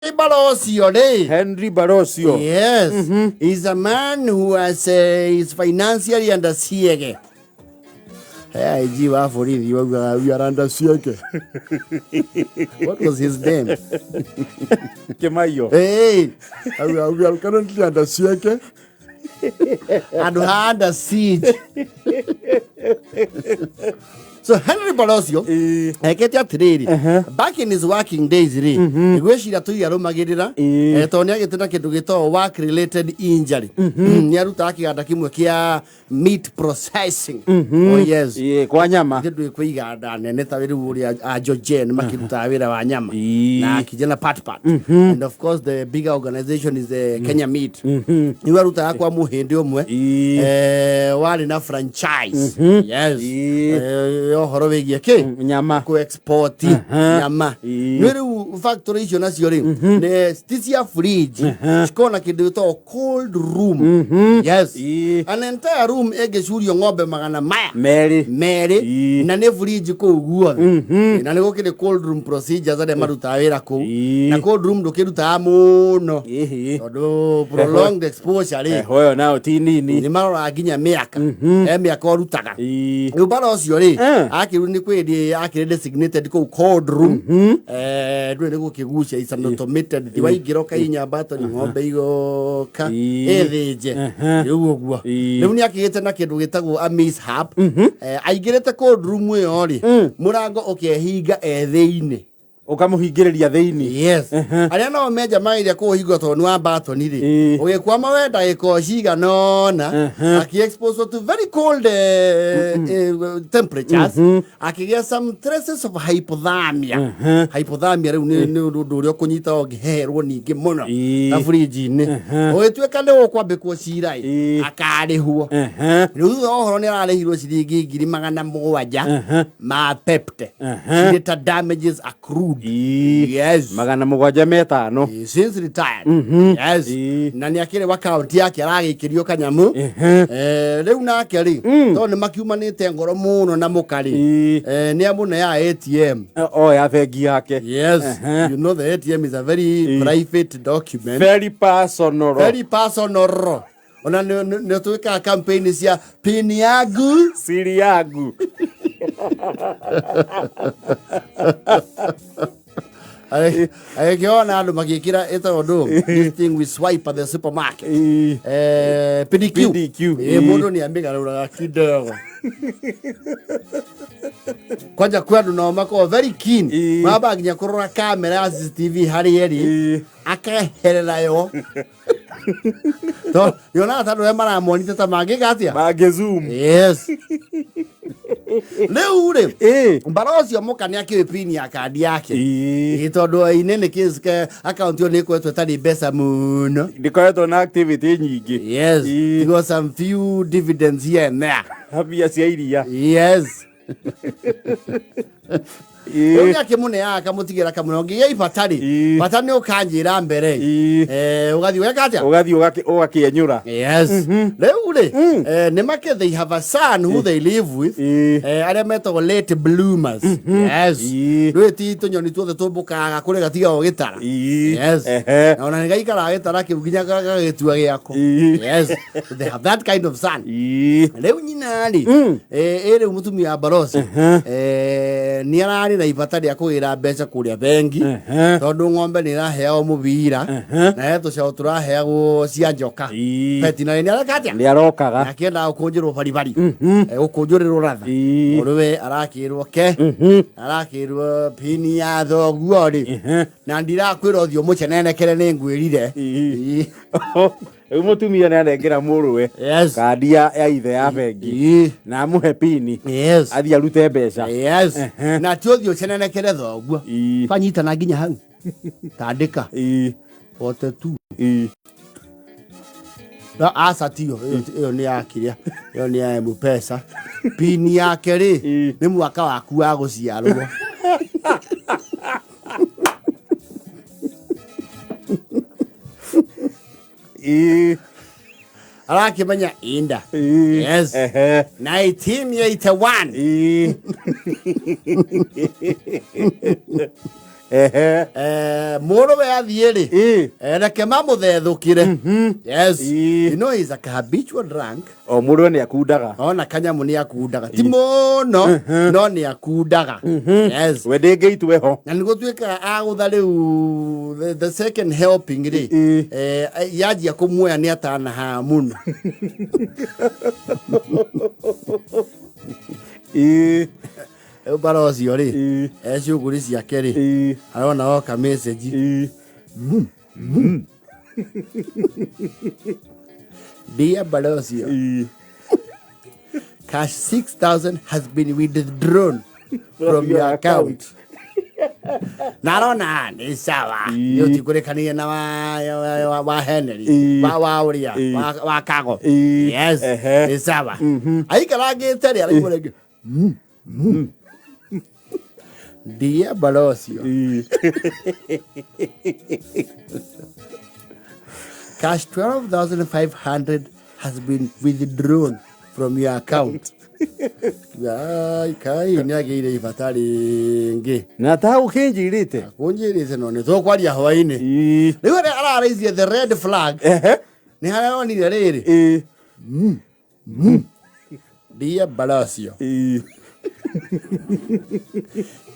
Barosio rĩ. Henry Barosio. Yes. He's a man who has is financially under siege. Hey, IG wa borithi waugaga we are under siege. What was his name? Kimaiyo. Hey, we are currently under siege. And under siege. So Henry Barosio ekete atiriri, back in his working days ri, ngwiciria tui arumagirira, tondu ni agite na kindu gitagwo work related injury. Ni arutaga kiganda kimwe kia meat processing. Oh yes. Ĩĩ, kwa nyama. Ndå kwä iganda nene ta rä u å rä a Jojen makĩrutaga wĩra wa nyama Ĩĩ. na kijana pat pat, and of course the bigger organization is the Kenya Meat. Nĩ arutaga kwa mũhĩndĩ ũmwe warĩ na franchise, yes. Ĩĩ. Ũhoro wĩgiĩ kĩ? Nyama. Kũ export nyama. Nĩ rĩu factory icio nacio rĩ, nĩ ti cia fridge, cikoragwo na kĩndũ gĩtagwo cold room, yes. An entire room ĩngĩcurio ng'ombe magana maya merĩ. Merĩ. Na nĩ fridge kũu guothe, na nĩ gũkĩrĩ cold room procedures arĩa marutaga wĩra kũu. Na cold room ndũkĩrutaga mũno tondũ prolonged exposure rĩ, Heho ĩyo nayo ti nini. Nĩ maroraga nginya mĩaka, he mĩaka ũrutaga. Rĩu bara ũcio rĩ, akĩrwo nĩ kwĩndĩ akĩrĩ designated kũu cold room. Ndũĩ nĩ gũkĩgucia, is an automated, ti waingĩra ũkainya button, ng'ombe igoka ĩthĩnje rĩu ũguo. Rĩu nĩ akĩgĩte na kĩndũ gĩtagwo a mishap. Aingĩrĩte cold room ĩyo rĩ, mũrango ũkehinga e thĩinĩ. Ũkamũhingĩrĩria thĩinĩ. Yes, arĩa nao menja magĩria kũũhingũra tondũ nĩ wa batoni rĩ, ũgĩkwama we ndagĩka o cigana ũna, akĩ-expose to very cold temperatures, akĩgĩa some traces of hypothermia. Hypothermia rĩu nĩ ũndũ ũrĩa ũkũnyita ũngĩheherwo ningĩ mũno na burinji-inĩ, ũgĩtuĩka nĩ ũkwambĩkwo cira ĩ, akarĩhwo. Rĩu thutha wa ũhoro nĩ ararĩhirwo ciringi 700,000 ma pepte cirĩ ta damages accrued. Yes. 705. Since retired, yes. Na nĩ akĩrĩ akaunti yake aragĩikĩrio kanyamu. Rĩu nake rĩ, tondũ nĩ makiumanĩte ngoro mũno na mũka rĩ, nĩ amũne ya ATM. O ya bengi yake. Yes. You know the ATM is a very private document. Very personal. Very personal. Ona nĩ twĩkaga campaign cia pin yangu siri yangu. Agĩkĩona andũ magĩkĩra ĩtagwo ndũ, this thing we swipe at the supermarket. PDQ. PDQ. Mũndũ nĩ amĩgarũraga kidogo kwanja kwĩ andũ nao makoragwo very keen, mamba nginya kũrora kamera ya CCTV harĩa ĩrĩ, akeherera yo to yonaga ta andũ arĩa maramonite ta mangĩka atĩa. Mangĩ zoom. Yes, rĩu rĩ, mbara ũcio mũka nĩ akĩũĩ pin ya kandi yake. Ĩĩ, tondũ inĩ nĩ kĩ akaunti ĩyo nĩ ĩkoretwo ĩtarĩ mbeca mũno. Ndĩkoretwo na activity nyingĩ. Yes. Tigo some few dividends here and there. Mbia cia iria. Yes. Rĩu nĩ akĩmũneaga akamũtigĩra kamũne ũngĩgĩa ibata rĩ, bata nĩ ũkanjĩra mbere. Ũgathiĩ ũgeka atĩa? Ũgathiĩ ũgakĩenyũra. Yes. Rĩu rĩ, nĩ make they have a son who they live with, arĩa metagwo late bloomers. Yes. Rĩu ti tũnyoni tuothe tũmbũkaga kũrĩ gatigagwo gĩtara. Yes. Na ona nĩ gaikaraga gĩtara kĩu nginya gagĩtua gĩako. Yes. They have that kind of son. Rĩu nyina rĩ, ĩ rĩu mũtumia wa barosi nĩ ararĩ na ibata rĩa kũgĩra mbeca kũrĩa bengi tondũ ng'ombe nĩ ĩraheagwo mũbira na he tũcaũ tũraheagwo cia njoka. Veterinary nĩ areka atĩa? Nĩ arokaga. Akĩendaga gũkũnjĩrwo baribari. Gũkũnjũrĩrwo ratha. Mũrũwe arakĩrwo ke arakĩrwo pini ya thoguo rĩ, na ndirakwĩra ũthiũ mũcenenekere nĩ ngwĩrire. Rĩu mũtumia nĩ anengera mũrũwe kandi ya ithe ya bengi na amũhe pini athiĩ arute mbeca. Yes, na ti ũthiũ ũcenenekere thoguo. Twanyitana nginya hau, tandĩka 42. No aca tiyo ĩyo, nĩ ya kĩrĩa, ĩyo nĩ ya M-Pesa. Pini yake rĩ, nĩ mwaka waku wa gũciarwo. Arakĩmenya inda. Yes. 1981. Ehe. Mũrũwe athiĩ rĩ, reke mamũthethũkĩre. Yes. You know he's a habitual drunk. O mũrũwe nĩ akundaga. Ona kanyamũ nĩ akundaga, ti mũno, no nĩ akundaga. Yes. We ndĩngĩitwe ho. Na nĩ gũtuĩkaga agũtha rĩu the second helping rĩ, yanjia kũmuoya nĩ atanahaga mũno. Rĩu bara ũcio rĩ, shughuli ciake rĩ, arona oka message. Dear Balosio, cash 6,000 has been withdrawn from your account. Na arona nĩ sawa. Nĩ ũtikũrĩkanire na wa Henry, wa ũrĩa, wa Kago. Yes, nĩ sawa. Aikarangĩte rĩ, araigua rĩngĩ. Dear Balosio, cash 12,500 has been withdrawn from your account. Ai, kai nĩ agĩire ibata rĩngĩ. Na ta ũkĩnjĩrĩte. Kũnjĩrĩte no nĩ tũkwaria hwainĩ. Rĩu arĩa araraicie the red flag nĩ harĩa onire rĩrĩ. Dear Balosio,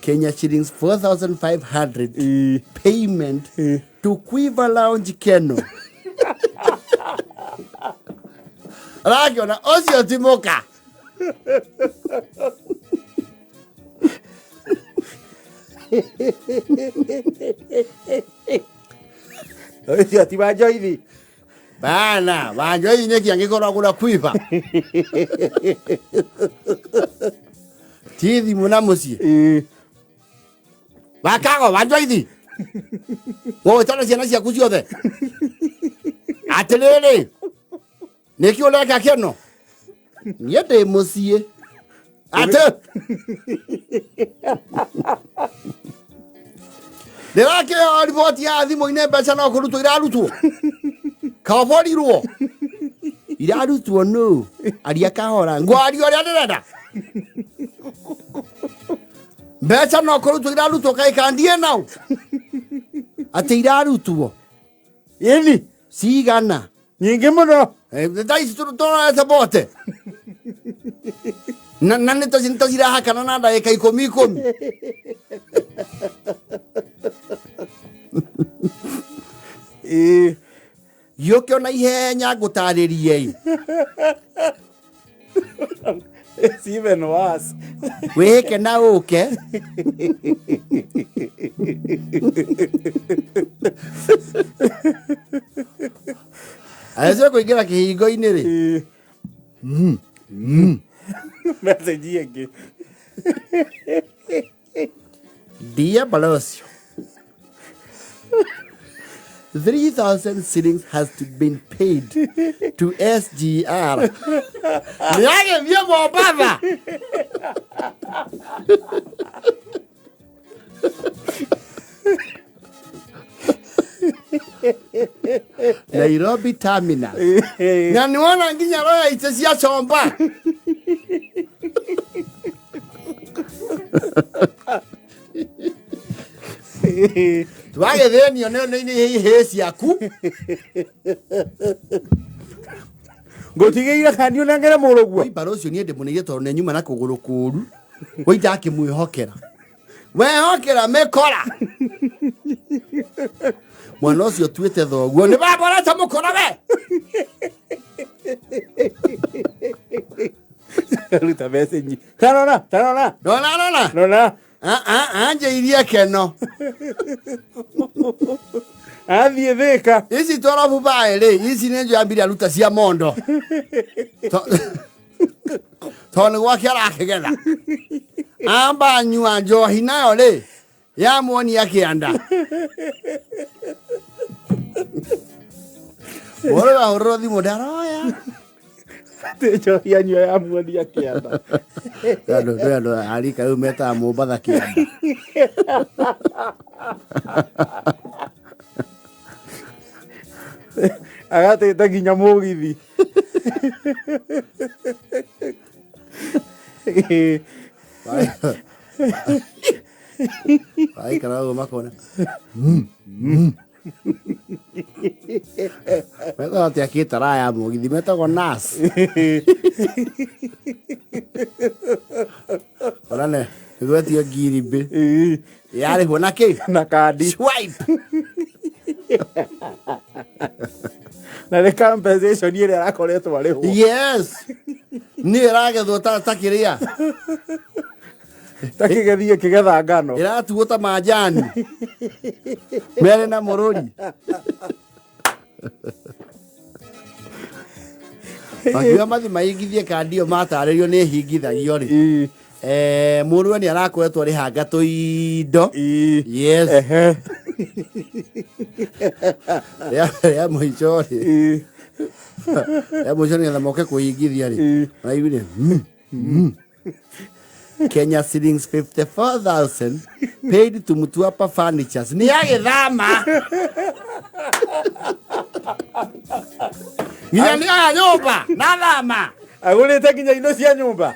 Kenya shillings 4,500 payment to Quiver Lounge Keno. Arakiona ũcio ti mũka. Ũcio ti wa Njoithi. Bana, Wanjoithi nĩkĩ angĩkorwo agũra Quiver? Ti thimũ na mũciĩ. Wakago, Wanjoithi. Gũgĩtana ciana ciaku ciothe. Atĩrĩrĩ, nĩkĩ ũreka kĩno? Niĩ ndĩ mũciĩ. Atĩ. Ndĩrakĩheo riboti ya thimũ-inĩ mbeca no kũrutwo irarutwo. Kaborirwo. Irarutwo nũ? Aria kahora. Ngwaria ũrĩa ndĩrenda. Mbeca no kũrutwo irarutwo kaĩ kandie nau. Atĩ irarutwo. Ĩni. Cigana. Nyingĩ mũno. Thaa ici tũrorete bote. Na nĩ tũcirahakana na ndagĩka ikũmi ikũmi. Gĩũke ona ihenya ngũtarĩrie. It's even worse. Wĩhĩke na ũke. Acio kũingĩra kĩhingo-inĩ rĩ. Message ĩngĩ. Dear Balosio, 3,000 shillings has to been paid to SGR. Nĩagĩthiĩ Mombatha. Nairobi Terminus. Na niwona nginya roya ite cia comba. Twagĩthĩnio nĩ hĩ ciaku. Ngũtigĩire kandi ũnengere mũrũguo. Woi bara ũcio niĩ ndĩmũneire tondũ nĩ nyuma na kũgũrũ kũũru. Woi ndakĩmwĩhokera. Wehokera mĩkora. Mwana ũcio tuĩte thoguo nĩ baba ũreta mũkora we. Ruta message. Tarora, tarora. Rora, rora. Rora. Anjĩirie keno. Athiĩ Thĩka. Ici twarabu bae rĩ, ici nĩ njũĩ ambire aruta cia mondo. Tondũ nĩ gwake arakĩgetha. Amba nyua njohi nayo rĩ, yamuonia kĩanda. Ũhoro wahũrĩrwo thimũ ndaroya. Atĩ njohi anyua yamuonia kĩanda. Andũ arika rĩu metaga Mombatha kĩanda. Agatĩte nginya mũgithi. Aikara ũguo makona metagwo atĩa kĩtara ya mũgithi metagwo nas ona nĩ gwetio ngiri mbĩ yarĩhwo na kĩ Na kandi. Swipe. Na nĩ compensation ĩrĩa arakoretwo arĩhwo. Yes, nĩ ĩragethwo ta kĩrĩa. Ta kĩgethie kĩgetha ngano. Ĩratuo ta manjani merĩ na mũrũri makiuga mathi mahingithie kandi ĩyo matarĩrio nĩ ĩhingithagio rĩ. Mũrũwe nĩ arakoretwo arĩhanga tũindo. Yes. Rĩa mũico rĩ, rĩa mũico nĩgetha moke kũhingithia rĩ, maraiguire Kenya shillings 54,000 paid to Mtwapa Furnitures. Nĩ agĩthama. Nginya nĩ oya nyũmba na thama. Agũrĩte nginya indo cia nyũmba.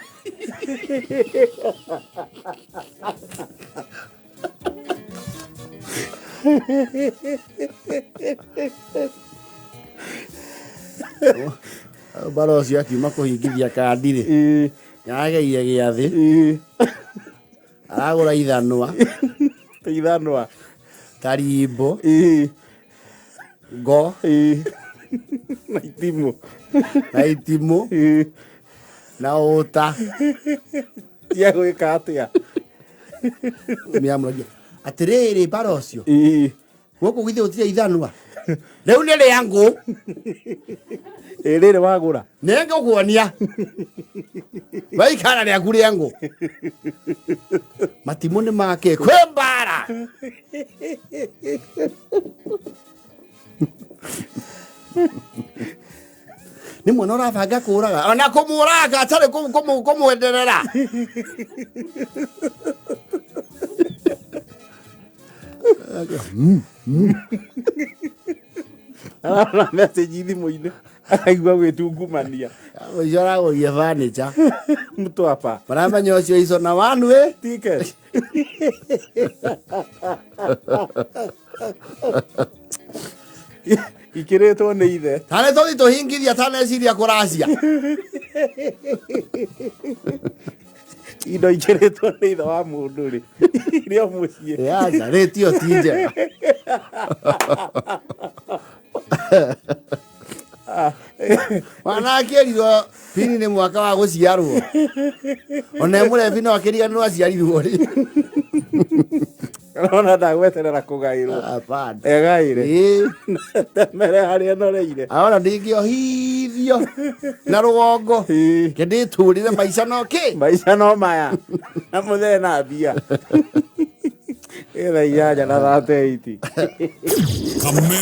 Bara ũcio akiuma kũhingithia kandi rĩ, nĩarageire gĩathĩ, aragũra ithanwa, Ithanwa. Tarimbo, ngo. Na itimũ. Na itimũ. Na ũta. Cia gwĩka atĩa? Nĩamũragia atĩrĩrĩ, bara ũcio gũkũ githĩ gũtirĩ ithanwa rĩu nĩ rĩa ngũ. Ĩ rĩrĩ wagũra. Nĩ ngũkuonia waikara rĩaku rĩa ngũ matimũ nĩ make kwĩ mbara. Nĩ mwana ũrabanga kũraga ona kũmũraga atarĩ kũmwenderera. Ararora message thimũ-inĩ akaigua gwĩtungumania. Ũcio aragũria furniture. Mtwapa. Maramenya ũcio ico na one way ticket. Ikĩrĩtwo nĩ ithe. Tarĩ tũthi tũhingithia taneciria kũracia. Indo ikĩrĩtwo nĩ ithe wa mũndũ rĩ, irĩ o mũciĩ. Aca rĩtio ti njega. Mwana akĩrirwo pini nĩ mwaka wa gũciarwo ona e mũrebi no akĩriganĩrwo aciarirwo rĩ. Arona ndagweterera kũgaĩrwo. Hapana. Egaĩre. Ĩĩ. Temere harĩa enoreire. Arona ndingĩohithio na rũgongo kĩndĩtũrĩre maica no kĩ. Maica no maya na mũthee na mbia ĩtha 8 na 38.